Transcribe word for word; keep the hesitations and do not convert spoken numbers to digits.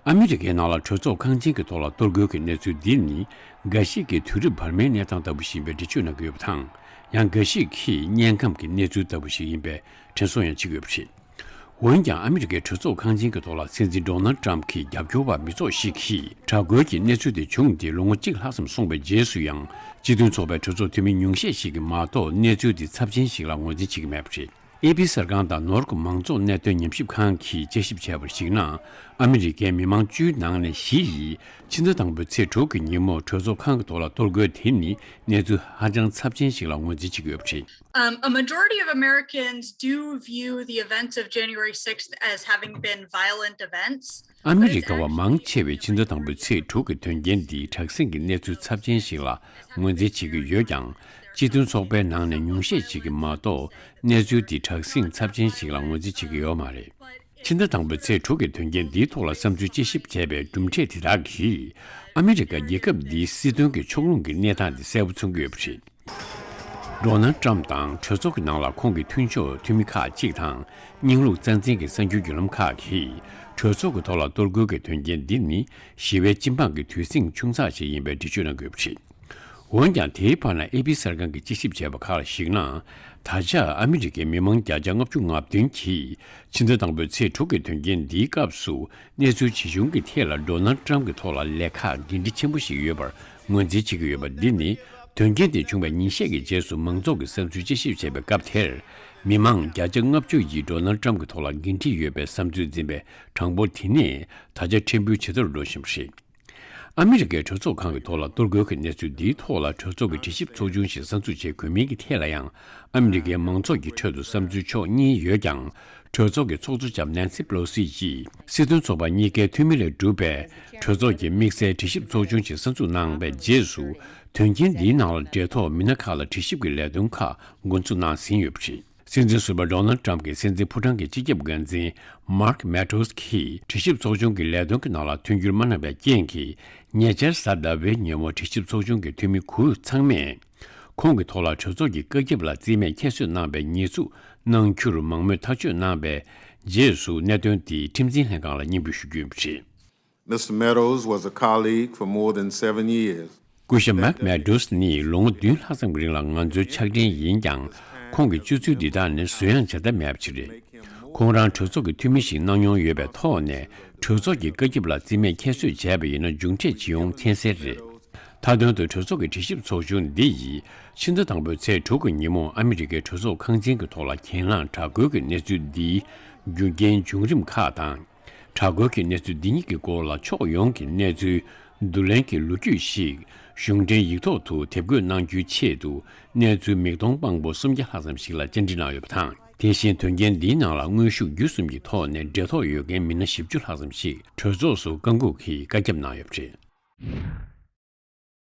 ཨ་མི་རི་ཀའི་ནང་ལ་གྲོས་ཚོགས་ཁང་ཆེན་གྱི་ཐོག་ལ་གཏོར་རྒོལ་གྱི་གནས་ཚུལ་འདི་ནི། འགའ་ཞིག་གིས་དུས་རབས་བར་མའི་གནས་སྟངས་ལྟ་བུ་ཞིག་ཡིན་པའི་འགྲེལ་བརྗོད་གནང་གི་ཡོད་པ་དང་། ཡང་འགའ་ཞིག་གིས་དམྱལ་ཁམས་ཀྱི་གནས་ཚུལ་ལྟ་བུ་ཞིག་ཡིན་པའི་དྲན་གསོ་ཡང་བྱེད་ཀྱི་ཡོད་པ་རེད། འོན་ཀྱང་ཨ་མི་རི་ཀའི་གྲོས་ཚོགས་ཁང་ཆེན་གྱི་ཐོག་ལ་སྲིད་འཛིན་ཌོ་ནལ་ཏྲམ་གྱི་རྒྱབ་སྐྱོར་བ་མི་ཚོགས་ཤིག་གིས་དྲག་རྒོལ་གྱི་གནས་ཚུལ་དེ་བྱུང་སྟེ་ལོ་ངོ་གཅིག་ལྷག་ཙམ་སོང་བའི་རྗེས་སུ་ཡང་སྤྱི་མཐུན་ཚོགས་པའི་གྲོས་ཚོགས་འཐུས་མི་ཉུང་ཤས་ཤིག་གིས་མ་གཏོགས་གནས་ཚུལ་དེ་ཚབས་ཆེན་ཞིག་ལ་ངོས་འཛིན་བྱེད་ཀྱི་མེད་པ་རེད། ཨེ་པི་གསར་ཁང་དང་ནོར་ཝེ་མང་གཙོ་གནད་དོན་ཉམས་ཞིབ་ཁང་གིས་དཔྱད་ཞིབ་བྱས་པར་གཞིགས་ན། ཨ་མི་རི་ཀའི་མི་མང་བཅུའི་ནང་ནས་བཞི་ཡིས་ཕྱི་ཟླ་དང་པོའི་ཚེས་དྲུག་གི་ཉིན་མོ་གྲོས་ཚོགས་ཁང་གི་ཐོག་ལ་གཏོར་རྒོལ་དེ་ནི་གནས་ཚུལ་ཧ་ཅང་ཚབས་ཆེན་ཞིག་ལ་ངོས་འཛིན་བྱེད་ཀྱི་ཡོད་པ་རེད། Um, a majority of Americans do view the events of January sixth as having been violent events. ཨ་མི་རི་ཀ་བ་མང་ཆེ་བས་ཕྱི་ཟླ་དང་པོའི་ཚེས་དྲུག་གི་དོན་རྐྱེན་འདི་དྲག་ཟིང་གི་གནས་ཚུལ་ཚབས་ཆེན་ཞིག་ལ་ངོས་འཛིན་བྱེད་ཀྱི་ཡོད་ཀྱང་། སྤྱི་མཐུན་ཚོགས་པའི་ནང་ནས་ཉུང་ཤས་ཤིག་གིས་མ་གཏོགས་གནས་ཚུལ་འདི་དྲག་ཟིང་ཚབས་ཆེན་ཞིག་ལ་ངོས་འཛིན་བྱེད་ཀྱི་ཡོད་མ་རེད། ཕྱི་ཟླ་དང་པོའི་ཚེས་དྲུག་གི་དོན་རྐྱེན་འདིའི་ཐོག་ལ་བསམ་ཚུལ་དཔྱད་ཞིབ་བྱས་པའི་གྲུབ་འབྲས་དེ་དག་གིས་ཨ་མི་རི་ཀ་རྒྱལ་ཁབ་འདིའི་སྲིད་དོན་གྱི་ཕྱོགས་ལྷུང་གི་གནས་སྟངས་དེ་གསལ་པོ་མཚོན་གྱི་ཡོད་པ་རེད། ཌོ་ནལ་ཏྲམ་དང་གྲོས་ཚོགས་ཀྱི་ནང་ལ་ཁོང་གི་མཐུན་ཕྱོགས་འཐུས་མི་ཁག་ཅིག་དང་། རྙིང་ལུགས་རྩ་འཛིན་གྱི་གསར་འགྱུར་བརྒྱུད་ལམ་ཁག་གིས་གྲོས་ཚོགས་ཀྱི་ཐོག་ལ་གཏོར་རྒོལ་གྱི་དོན་རྐྱེན་འདི་ནི་ཞི་བའི་སྤྱི་འབངས་ཀྱི་དུས་ཟིང་ཆུང་ཙག་ཞིག་ཡིན་པའི་འགྲེལ་བརྗོད་གནང་གི་ཡོད་པ་རེད། འོན་ཀྱང་། དེའི་བར་ན་ཨེ་པི་གསར་ཁང་གིས་དཔྱད་ཞིབ་བྱས་པ་ཁག་ལ་གཞིགས་ན། ད་ཆ་ཨ་མི་རི་ཀའི་མི་མང་བརྒྱ་ཆ་ལྔ་བཅུ་ང་བདུན་གྱིས་ཕྱི་ཟླ་དང་པོའི་ཚེས་དྲུག་གི་དོན་རྐྱེན་འདིའི་སྐབས་སུ་གནས་ཚུལ་ཇི་བྱུང་གི་ཐད་ལ་ཌོ་ནལ་ཏྲམ་གྱི་ཐོག་ལ་ལས་ཁག་འགན་འཁྲི་ཆེན་པོ་ཞིག་ཡོད་པར་ངོས་འཛིན་བྱེད་ཀྱི་ཡོད་པ་འདི་ནི། དོན་རྐྱེན་དེ་བྱུང་བའི་ཉིན་ཤས་ཀྱི་རྗེས་སུ་མང་ཚོགས་ཀྱི་བསམ་ཚུལ་དཔྱད་ཞིབ་བྱས་པའི་སྐབས་དེར། མི་མང་བརྒྱ་ཆ་ལྔ་བཅུ་ཡིས་ཌོ་ནལ་ཏྲམ་གྱི་ཐོག་ལ་འགན་འཁྲི་ཡོད་པའི་བསམ་ཚུལ་འཛིན་པའི་གྲངས་འབོར་དེ་ནས་ད་ཆ་ཕྲན་བུ་ཇེ་མཐོར་འགྲོ་བཞིན་པ་རེད། ཨ་མི་རི་ཀའི་གྲོས་ཚོགས་ཁང་གི་ཐོག་ལ་གཏོར་རྒོལ་གྱི་གནས་ཚུལ་འདིའི་ཐོག་ལ་གྲོས་ཚོགས་ཀྱི་དྲི་ཞིབ་ཚོགས་ཆུང་ཞིག་གསར་འཛུགས་བྱེད་དགོས་མིན་གྱི་ཐད་ལ་ཡང་ཨ་མི་རི་ཀའི་མང་ཚོགས་ཀྱི་ཁྲོད་དུ་བསམ་ཚུལ་ཕྱོགས་གཉིས་ཡོད་ཀྱང་། གྲོས་ཚོགས་ཀྱི་ཚོགས་གཙོ་ལྕམ་ནན་སི་པེ་ལོ་སི་ཡིས་སྲིད་དོན་ཚོགས་པ་གཉིས་ཀའི་འཐུས་མི་ལས་གྲུབ་པའི་གྲོས་ཚོགས་ཀྱི་དམིགས་བསལ་དྲི་ཞིབ་ཚོགས་ཆུང་ཞིག་གསར་འཛུགས་གནང་བའི་རྗེས་སུ། དོན་རྐྱེན་འདིའི་ནང་ལ་འབྲེལ་ཐོགས་མི་སྣ་ཁག་ལ་དྲི་ཞིབ་ཀྱི་ལས་དོན་ཁག་འགོ་འཛུགས་གནང་ཟིན་ཡོད་པ་རེད། སྲིད་འཛིན་ཟུར་པ་ཌོ་ནལ་ཏྲམ་གྱི་སྲིད་འཛིན་ཕོ་བྲང་གི་སྤྱི་ཁྱབ་འགན་འཛིན་མཱརྐ་མེ་ཏོས་ཀྱིས་དྲི་ཞིབ་ཚོགས་ཆུང་གི་ལས་དོན་གྱི་ནང་ལ་མཐུན་འགྱུར་མ་གནང་བའི་རྐྱེན་གྱིས། ཉེ་ཆར་གཟའ་ཟླ་བའི་ཉིན་མོ་དྲི་ཞིབ་ཚོགས་ཆུང་གི་འཐུས་མི་དགུ་ཚང་མས། ཁོང་གི་ཐོག་ལ་གྲོས་ཚོགས་ཀྱི་བཀའ་ཁྱབ་ལ་རྩིས་མེད་ཁྱད་གསོད་གནང་བའི་ཉེས་འཛུགས་གནང་རྒྱུར་མང་མོས་ཐག་གཅོད་གནང་བའི་རྗེས་སུ། གནད་དོན་དེ་ཁྲིམས་འཛིན་ལྷན་ཁང་ལ་སྙན་འབུལ་ཞུ་རྒྱུ་ཡིན་པ་རེད། Mister Meadows was a colleague for more than seven years. སྐུ་ཞབས་མཱརྐ་མེ་ཏོས་ནི་ལོ་ངོ་བདུན་ལྷག་ཙམ་གྱི་རིང་ལ་ང་ཚོའི་ཕྱག་འབྲེལ་ཡིན་ཀྱང་། ཁོང་གི་སྤྱོད་ཚུལ་འདི་དག་ནི་བཟོད་ཡངས་བྱ་ཐབས་མེད་པ་ཞིག་རེད། ཁོང་རང་གྲོས་ཚོགས་ཀྱི་འཐུས་མི་ཞིག་གནང་མྱོང་ཡོད་པའི་ཐོག་ནས། གྲོས་ཚོགས་ཀྱི་བཀའ་ཁྱབ་ལ་རྩིས་མེད་ཁྱད་གསོད་བྱས་པ་ཡིན་ན་མཇུག་འབྲས་ཇི་ཡོང་མཁྱེན་གསལ་རེད། མཐའ་དོན་དུ་གྲོས་ཚོགས་ཀྱི་དྲི་ཞིབ་ཚོགས་ཆུང་འདི་ཡིས་ཕྱི་ཟླ་དང་པོའི་ཚེས་དྲུག་གི་ཉིན་མོ་ཨ་མི་རི་ཀའི་གྲོས་ཚོགས་ཁང་ཆེན་གྱི་ཐོག་ལ་གྱེན་ལངས་དྲག་རྒོལ་གྱི་གནས་ཚུལ་འདིའི་རྒྱུ་རྐྱེན་བྱུང་རིམ་ཁག་དང་། དྲག་རྒོལ་གྱི་གནས་ཚུལ་འདི་ཉིད་ཀྱི་སྐོར་ལ་ཕྱོགས་ཡོངས་ཀྱི་གནས་ཚུལ་བསྡུ་ལེན་གྱི་ལོ་རྒྱུས་ཤིག་གཞུང་འབྲེལ་ཡིག་ཐོག་ཏུ་དེབ་འགོད་གནང་རྒྱུའི་ཆེད་དུ། གནས་ཚུལ་མིག་མཐོང་དཔང་པོ་སུམ་བརྒྱ་ལྷག་ཙམ་ཞིག་ལ་བཅར་འདྲི་གནང་ཡོད་པ་དང་། དེ་བཞིན་དོན་རྐྱེན་འདིའི་ནང་ལ་དངོས་ཤུགས་བརྒྱུད་གསུམ་གྱི་ཐོག་ནས་འབྲེལ་ཐོགས་ཡོད་མཁན་མི་སྣ་བཞི་བཅུ་ལྷག་ཙམ་ཞིག་གྲོས་ཚོགས་སུ་བཀའ་འགུག་གིས་བཀའ་ཁྱབ་གནང་ཡོད་པ་རེད།